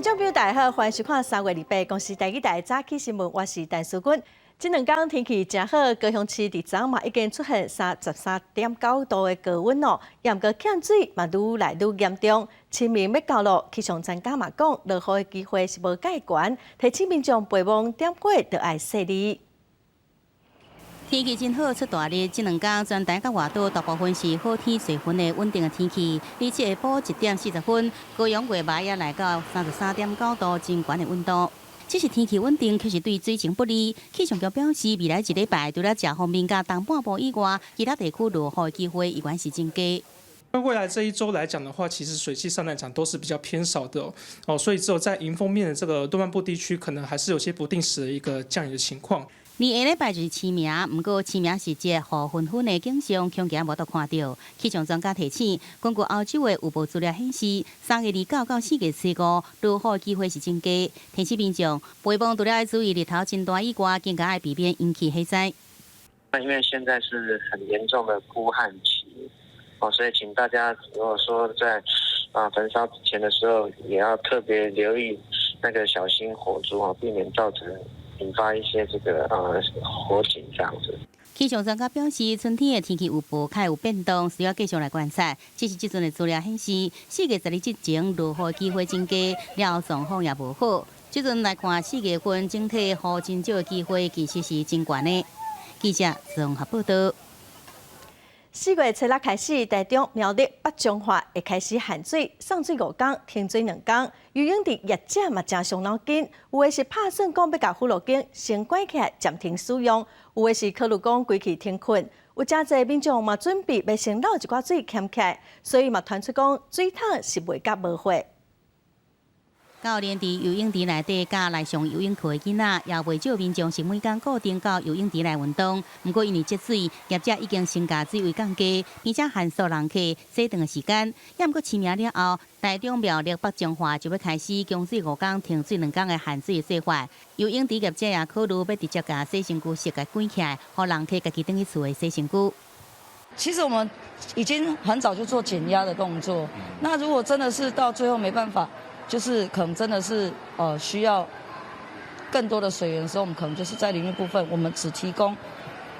眾朋友大家好，歡迎收看3月28公視台語台早起新聞，我是陳淑君。這兩工天氣誠好，高雄市佇昨嘛已經出現33.9度的高溫咯，猶毋過欠水嘛愈來愈嚴重。清明欲到咯，氣象專家嘛講，落雨的機會是無蓋懸，提醒民眾陪忙點火著愛細膩。天氣真好，出大日。這兩工全台佮外島大部分是好天濟雲的穩定的天氣。而且下晡1點40分，高雄月台也來到33.9度，真懸的溫度。只是天氣穩定，卻是對水情不利。氣象局表示，未來一禮拜除了遮方面佮東半部以外，其他地區落雨的機會依然是真低。未來這一周來講的話，其實水汽上來講都是比較偏少的哦，所以只有在迎風面的這個東半部地區，可能還是有些不定時的一個降雨的情況。離下禮拜就是清明，毋過清明時節雨紛紛的景象，恐驚無得看著。氣象專家提醒，根據歐洲的預報資料顯示，3月29到4月初五落雨機會是真低。提醒民眾，陪伴除了愛注意日頭真大以外，更加愛避免引起火災。那因為現在是很嚴重的枯旱期，哦，所以請大家如果說在焚燒紙錢的時候，也要特別留意那個小心火燭啊，避免造成引發一些這個火警這樣子。氣象專家表示，春天的天氣預報較會有變動，需要繼續來觀察。只是這陣的資料顯示，4月12之前落雨機會真低，了後狀況也無好。這陣來看，四月份整體雨真少的機會其實是真懸的。記者綜合報道。4月初六開始，台中、苗栗、北彰化會開始限水，送水五工，停水2工。游泳池業者嘛誠傷腦筋，有的是拍算講欲共呼嚕間先關起來暫停使用，有的是考慮講規氣停睏。有誠濟民眾嘛準備欲先摞一寡水儉起來，所以嘛傳出講水桶是賣甲無貨。教練佇游泳池內底教來上游泳課的囡仔，也袂少民眾是每工固定到游泳池來運動。毋過因為積水，業者已經先共水位降低，並且限縮人客洗頓的時間。猶毋過清明了後，台中苗栗北彰化就欲開始供水五工、停水兩工的限水的做法。游泳池業者也考慮欲直接共洗身軀設共關起來，予人客家己轉去厝內洗身軀。其實我們已經很早就做減壓的動作。那如果真的是到最後沒辦法，就是可能真的是需要更多的水源的時候，我們可能就是在淋浴部分，我們只提供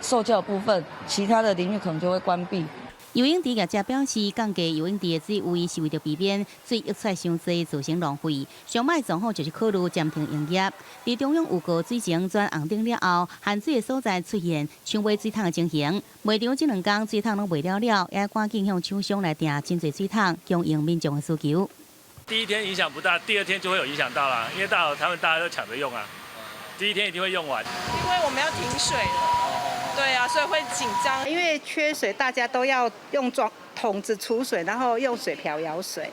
受教部分，其他的淋浴可能就會關閉。游泳池業者表示，降低游泳池的水位是為著避免水溢出來傷濟造成浪費。上䆀狀況就是考慮暫停營業。佇中央預告水情轉紅燈了後，限水的所在出現搶買水桶的情形。賣場這兩工水桶攏賣了了，也趕緊向廠商來訂真濟水桶，供應民眾的需求。第一天影響不大，第二天就會有影響到啦，因為大他們大家都搶着用啊，第一天一定會用完。因為我們要停水了，對啊，所以會緊張。因為缺水，大家都要用裝桶子儲水，然後用水瓢舀水。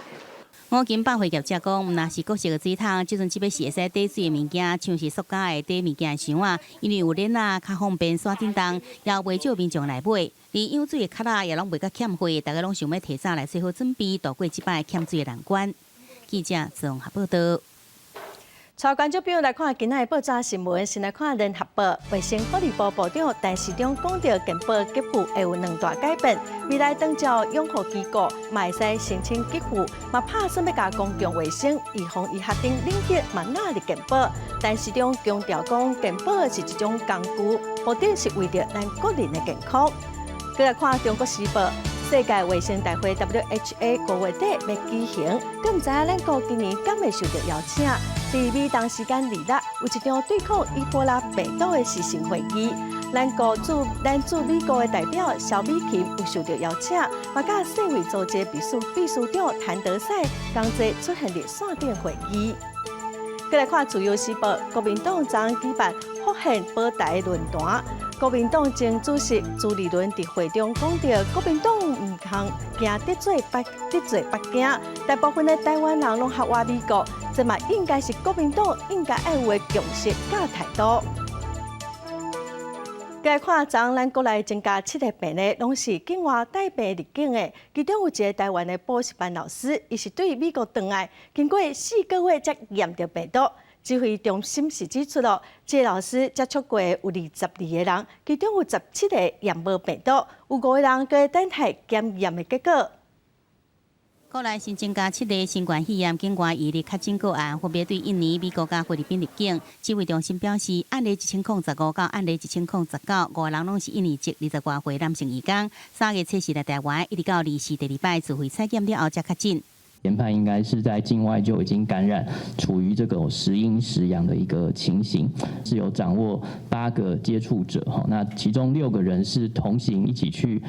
五金百貨業者講，毋但是各式的水桶，這陣只欲是會使貯水的物件，像是塑膠的貯物件的箱仔，因為有鏈仔較方便徙振動，也袂少民眾來買。連養水的殼仔也攏賣甲欠貨，大家攏想欲提早來做好準備，渡過這擺欠水的難關。記者綜合報道。帶觀眾朋友來看今仔的報紙新聞，先來看聯合報，衛生福利部部長陳時中講著健保給付會有兩大改變，未來長照養護機構嘛會使申請給付，嘛拍算欲共公共衛生、預防醫學等領域嘛納入健保。陳時中強調講，健保是一種工具，目的是為著咱國人的健康。閣來看中國時報。世界衛生大會 WHA 5月底欲舉行，閣毋知影咱國今年敢會受著邀請？佇美東時間26，有一場對抗伊波拉病毒的視訊會議。咱駐美國的代表蕭美琴有受著邀請，嘛佮世衛組織秘書長譚德塞仝齊出現佇線頂會議。閣來看自由時報，國民黨昨舉辦福建保台論壇。國民黨前主席朱立倫佇會中講著，國民黨毋通驚得罪北京，大部分的台灣人攏較倚美國，這嘛應該是國民黨應該愛有的共識佮態度。閣來看，昨咱國內增加七個病例，攏是境外帶病入境的。其中有一個台灣的補習班老師，伊是對美國轉來，經過4個月才驗著病毒。指揮中心是指出咯，這個老師接觸過有22個人，其中有17個驗無病毒，有五個人閣等待檢驗的結果。國內新增加七例新冠肺炎境外移入確診個案，分別對印尼、美國佮菲律賓入境。指揮中心表示，案例1015到案例1019，五個人攏是印尼籍20外歲男性移工，3月初四來台灣，一直到24第二擺自費採檢了後才確診。研判應該是在境外就已經感染，處於這個時陰時陽的一個情形，是有掌握八個接觸者哈，那其中六個人是同行一起去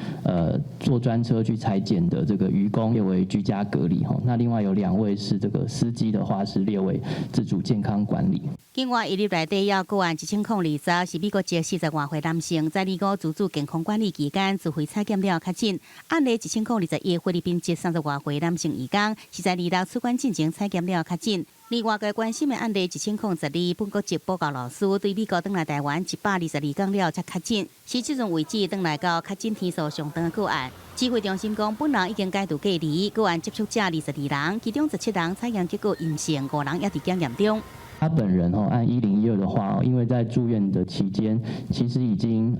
坐專車去採檢的這個漁工列為居家隔離哈，那另外有兩位是這個司機的話是列為自主健康管理。境外移入內底有個案1020，是美國籍40外歲男性，在25自主健康管理期間自費採檢了確診。案例1021，菲律賓籍30外歲男性移工，是在26出關進前採檢了確診。另外，外界關心的案例1012，本國籍補教老師對美國轉來台灣122天了才確診，是這陣為止轉來到確診天數上長的個案。指揮中心講，本人已經解除隔離，個案接觸者22人，其中17人採驗結果陰性，五人猶佇檢驗中。他本人哦，按1012的話，因為在住院的期間，其實已經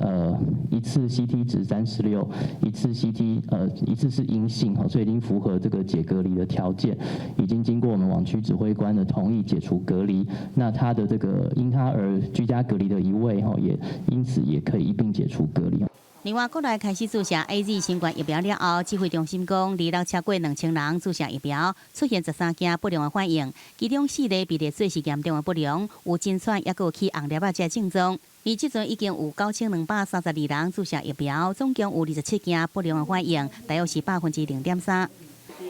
一次 CT 值36，一次 CT 一次是陰性，所以已經符合這個解隔離的條件，已經經過我們網區指揮官的同意解除隔離。那他的這個因他而居家隔離的一位，也因此也可以一併解除隔離。另外，國內開始注射 AZ 新冠疫苗了後，指揮中心講，26超過2000人注射疫苗，出現13件不良的反應，其中四例被列做是嚴重的不良，有震喘，抑閣有起紅粒仔這症狀。而這陣已經有9232人注射疫苗，總共有27件不良的反應，大約是0.3%。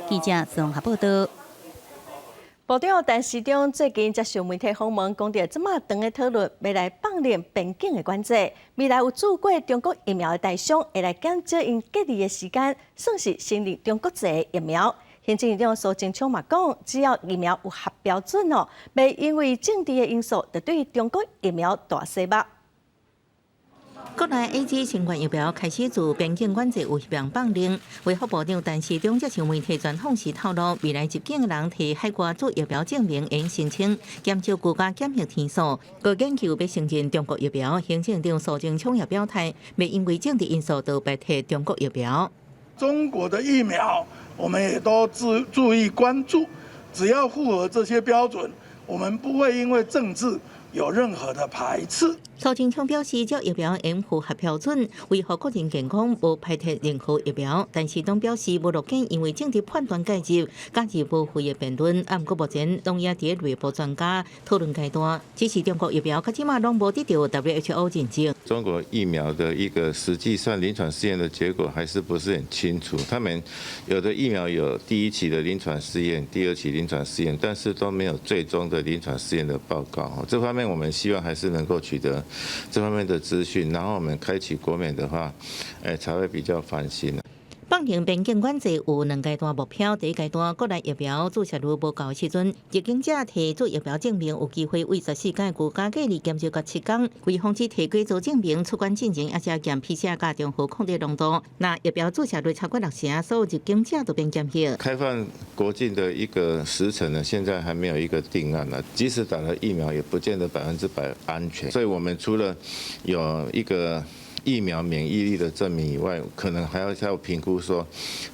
記者綜合報道。部長陳時中最近接受媒體訪問，講著這麼長的討論，欲來放寬邊境的管制。未來有注過中國疫苗的台商，會來減少𪜶隔離的時間，算是承認中國製的疫苗。行政院長蘇貞昌嘛講，只要疫苗有合標準哦，袂因為政治的因素，就對中國疫苗大洗目。國內 AZ 新冠疫苗開始自邊境管制有希望放寬。衛福部長陳時中接受媒體專訪時透露，未來入境的人提海外注疫苗證明，會申請減少居家檢疫天數。閣研究欲承認中國疫苗，行政長蘇貞昌也表態，袂因為政治因素就排斥中國疫苗。中國的疫苗，我們也都注意關注，只要符合這些標準，我們不會因為政治有任何的排斥。蘇貞昌表示，這疫苗應符合標準，維護國人健康，無排斥任何疫苗。但是黨表示，無樂見因為政治判斷介入，加入無謂的辯論。啊，毋過目前攏猶佇內部專家討論階段，只是中國疫苗到這馬攏無得到 WHO 認證。中國疫苗的一個實際上臨床試驗的結果還是不是很清楚。他們有的疫苗有第一期的臨床試驗、第二期臨床試驗，但是都沒有最終的臨床試驗的報告。這方面我們希望還是能夠取得這方面的資訊，然後我們開啟國免的話，才會比較放心。放寬邊境管制有兩階段目標，第一階段國內疫苗注射率無夠的時陣，入境者提注疫苗證明有機會為14天居家隔離減少到7天，為防止提過做證明出關進前，抑是檢 PCR 佮中和抗體濃度。若疫苗注射率超過六成，所有入境者都免檢疫。開放國境的一個時程呢，現在還沒有一個定案呢。即使打了疫苗，也不見得100%安全。所以我們除了有一個疫苗免疫力的證明以外，可能還要再評估說，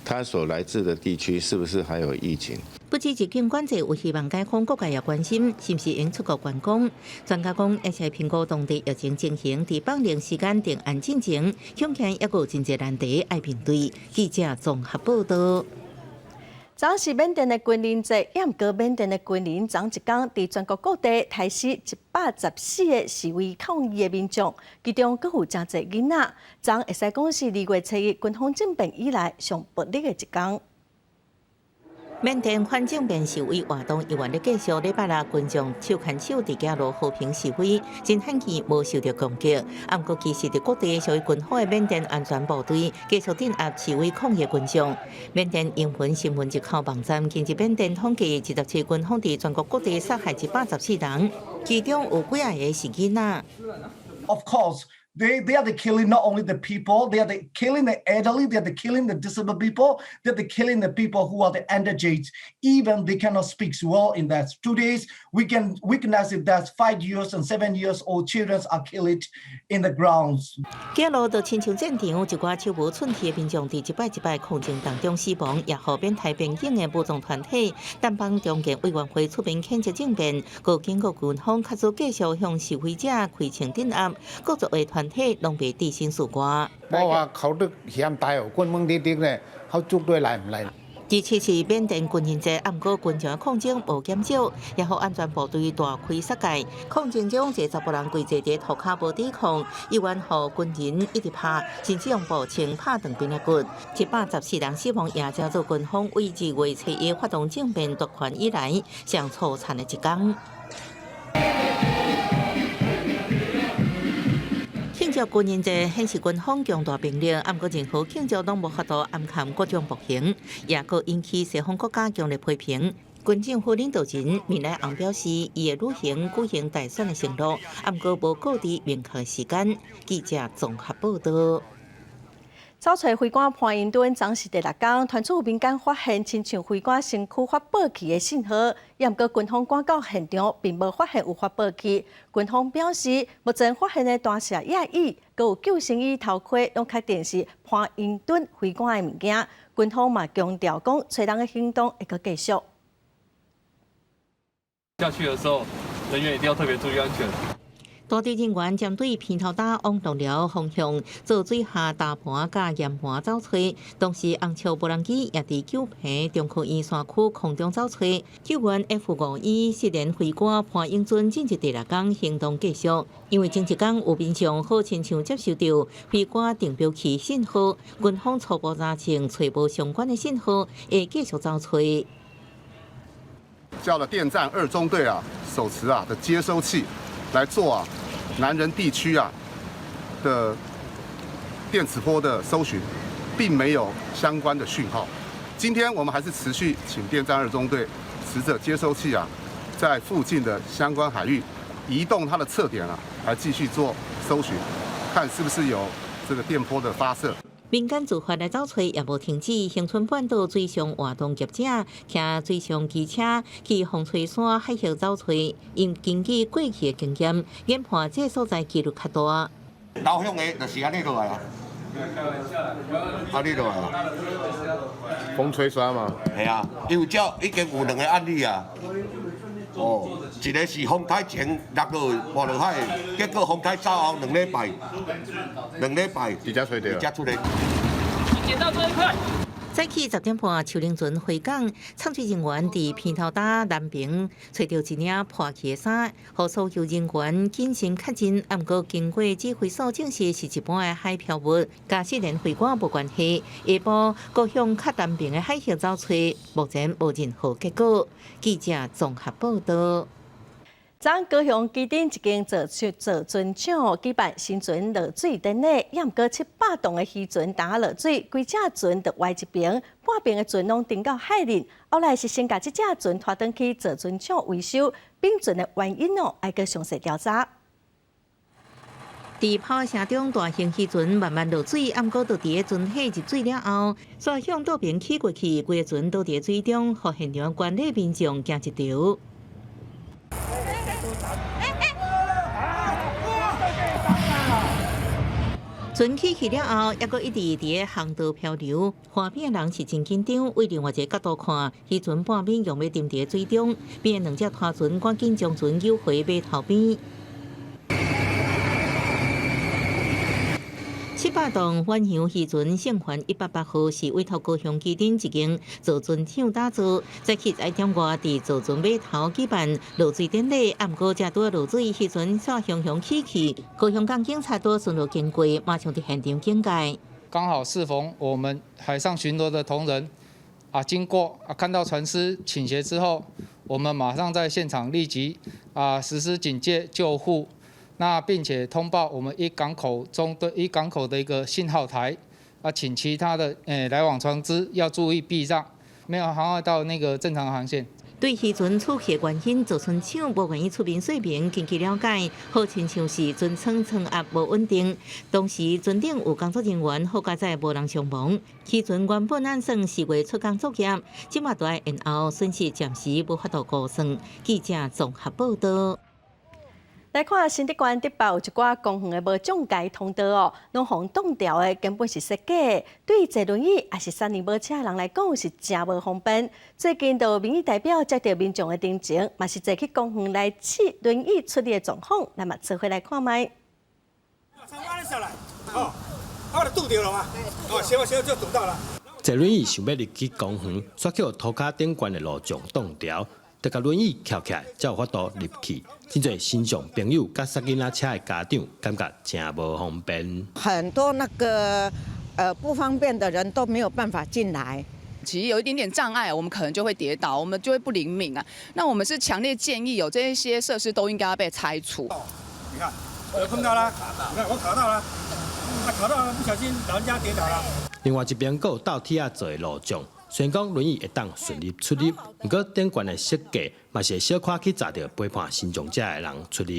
他所來自的地區是不是還有疫情。不止入境管制有希望解封，各界也關心是毋是會出國觀光。專家講，而且評估當地疫情情形，佇放寬時間定案進前，恐驚猶閣有真濟難題愛面對。記者綜合報道。昨是緬甸的軍人節，也毋過緬甸的軍人昨一工佇全國各地刣死114個示威抗議的民眾，其中閣有誠濟囡仔。昨會使講是2月初1軍方政變以來上暴力的一工。緬甸反政變示威活動猶原咧繼續，禮拜六群眾手牽手佇街路和平示威，真罕見無受著攻擊。啊，毋過其實佇各地屬於軍方的緬甸安全部隊繼續鎮壓示威抗議群眾。緬甸英文新聞入口網站根據緬甸統計，27軍方佇全國各地殺害114人，其中有幾仔個是囡仔。 Of course, They are the killing not only the people, they are the killing the elderly, they are the killing the disabled people, they are the killing the people who are the underage. Even they cannot speak well in that. 2 days, we can witness it that 5 years and 7 years old children are killed in the grounds. 走路就親像戰場，一寡手無寸鐵的民眾佇一擺一擺抗爭當中死亡，也予緬泰邊境的武裝團體掸邦中共委員會出面譴責政變，閣警告軍方假使繼續向示威者開槍鎮壓，各族的團體攏袂置身事外。無啊，考慮嫌大哦，軍門滴滴咧，好絕對來毋來？其實是緬甸軍人節，毋過軍情抗爭無減少，也予安全部隊大開殺戒。抗爭中，一個查埔人跪坐佇塗跤無抵抗，猶原予軍人一直拍，甚至用步槍拍斷邊仔骨。114人死亡，也叫做軍方為2月初一發動政變奪權以來上粗殘的一天。慶祝軍人節顯示軍方強大兵力，毋過任何慶祝攏無法度掩蓋各種暴行，也閣引起西方國家強烈批評。軍政府領導人閔來昂表示，伊會履行舉行大選的承諾，毋過無告知明確時間。記者綜合報道。走揣飛官潘英敦，昨是第六工，傳出有民間發現親像飛官身軀發爆氣的信號，也毋過軍方趕到現場，並無發現有發爆氣。軍方表示，目前發現的彈射液椅，閣有救生衣、頭盔，攏確定是潘英敦飛官的物件。軍方嘛強調講，揣人的行動會閣繼續。下去的時候，人員一定要特別注意安全。大隊人員針對鼻頭礁往東寮方向做水下礁盤佮岩盤走揣，同時紅潮無人機也佇九坪中科院山區空中走揣。救援 F-5E 失聯飛官潘永尊進入第六工行動繼續，因為前一工有民眾好親像接收到飛官定標器信號，軍方初步查證揣無相關的信號，會繼續走揣。叫了電站二中隊啊，手持啊的接收器來做啊南仁地區啊的電磁波的搜尋，並沒有相關的訊號。今天我們還是持續請電站二中隊持著接收器啊，在附近的相關海域移動它的測點啊，來繼續做搜尋，看是不是有這個電波的發射。民間自發來走揣也無停止，恆春半島水上活動業者騎水上機車去風吹山海域走揣，𪜶根據過去的經驗，研判這個所在幾率較大。導向的就是按呢落來啊，按呢落來啊。風吹山嘛？係啊，因為這已經有兩個案例啊。哦，一個是風颱前落落跋落海，結果風颱走後兩禮拜，兩禮拜，佇遮揣著，佇遮出來。撿到這一塊。早起10點半，樹林船回港，潛水人員佇鼻頭礁南爿揣著一領破去的衫，予搜救人員謹慎確認，毋過經過指揮所證實是一般的海漂物，佮失聯飛官無關係。下晡閣向較南爿的海域走揣，目前無任何結果。記者綜合報道。昨高雄旗津一間造船造船廠舉辦新船落水典禮，也毋過700噸的漁船儳落水，規隻船就歪一邊，半邊的船攏沉到海裡。後來是先共這隻船拖轉去造船廠維修，反船的原因哦，愛閣詳細調查。佇炮聲中，大型漁船慢慢落水，毋過就佇咧船體入水了後，煞向倒爿起過去，規個船倒佇水中，予現場觀禮民眾驚一趒。船起去了後，猶閣一直佇咧航道漂流。岸邊的人是真緊張，對另外一个角度看，漁船半邊用欲沉佇咧水中，邊的兩隻拖船趕緊將船扭回碼頭邊。700噸遠洋漁船聖帆188號是委託高雄旗津一間造船廠打造，早起11點外佇造船碼頭舉辦落水典禮，毋過才拄落水，漁船煞雄雄起去。高雄港警察拄巡邏經過，馬上佇現場警戒。剛好適逢我們海上巡邏的同仁啊經過啊看到船隻傾斜之後，我們馬上在現場立即啊實施警戒救護。那並且通報我們一港口中隊一港口的一個信號台，啊，請其他的來往船隻要注意避讓，沒有航到那個正常航線。對漁船出去原因，造船廠無願意出面說明。根據了解，好親像是船艙艙壓無穩定，當時船頂有工作人員，好佳哉無人傷亡。漁船原本按算4月出港作業，這馬都愛延後，損失暫時無法度估算。記者綜合報道。來看新竹縣竹北有一寡公園的無障礙通道哦，攏予擋牢的，根本是設計對坐輪椅抑是三年無車的人來講是誠無方便。最近就有民意代表接著民眾的陳情，嘛是坐去公園來試輪椅出入的狀況，咱嘛做伙來看覓。哦，我就堵著了嘛，哦，小小就堵到了。坐輪椅想欲入去公園，煞予塗跤頂懸的路障擋牢。得共輪椅翹起來，才有法度入去。真濟身障朋友佮捒囡仔車的家長，感覺誠無方便。很多那個不方便的人都沒有辦法進來。其實有一點點障礙，我們可能就會跌倒，我們就會不靈敏啊。那我們是強烈建議，有這一些設施都應該要被拆除。你看，我有碰到啦，你看我卡到啦，卡到了，不小心老人家跌倒了。另外一邊，閣有倒鐵仔做的路障。雖然講輪椅會當順利出入，毋過頂懸的設計嘛是會小可去閘著陪伴身障者的人出入。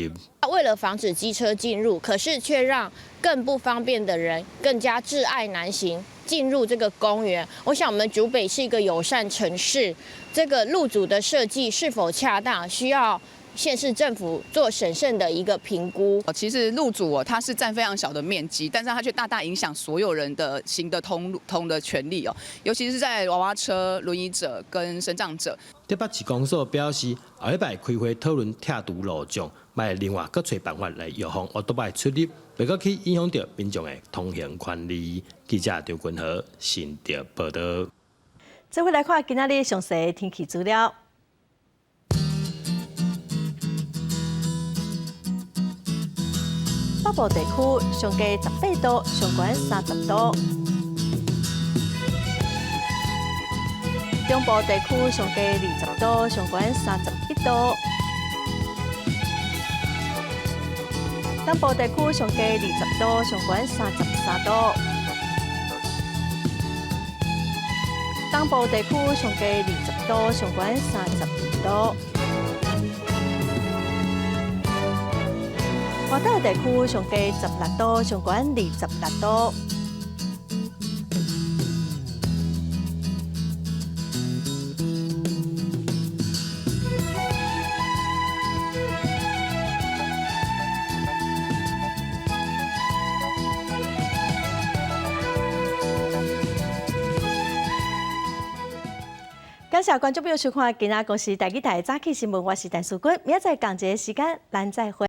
為了防止機車進入，可是卻讓更不方便的人更加窒礙難行進入這個公園。我想我們竹北是一個友善城市，這個路阻的設計是否恰當，需要縣市政府做審慎的一個評估。其實路阻哦，它是佔非常小的面積，但是它卻大大影響所有人的行得通路通的權利哦，尤其是在娃娃車、輪椅者跟身障者。竹北市公所表示，後禮拜開會討論拆除路障，嘛會另外閣揣辦法來預防歐多擺出入，袂閣去影響著民眾的通行權利。記者張君和新竹報道。這回來看今仔日詳細天氣資料。北部地區上低18度，上懸30度；中部地區上低20度，上懸31度；南部地區上低20度，上懸33度；東部地區上低20度，上懸32度。外島地區上低16度，上懸26度。感謝觀眾朋友收看今仔公視台語台早起新聞，我是陳淑君，明仔載仝一个時間，咱再會。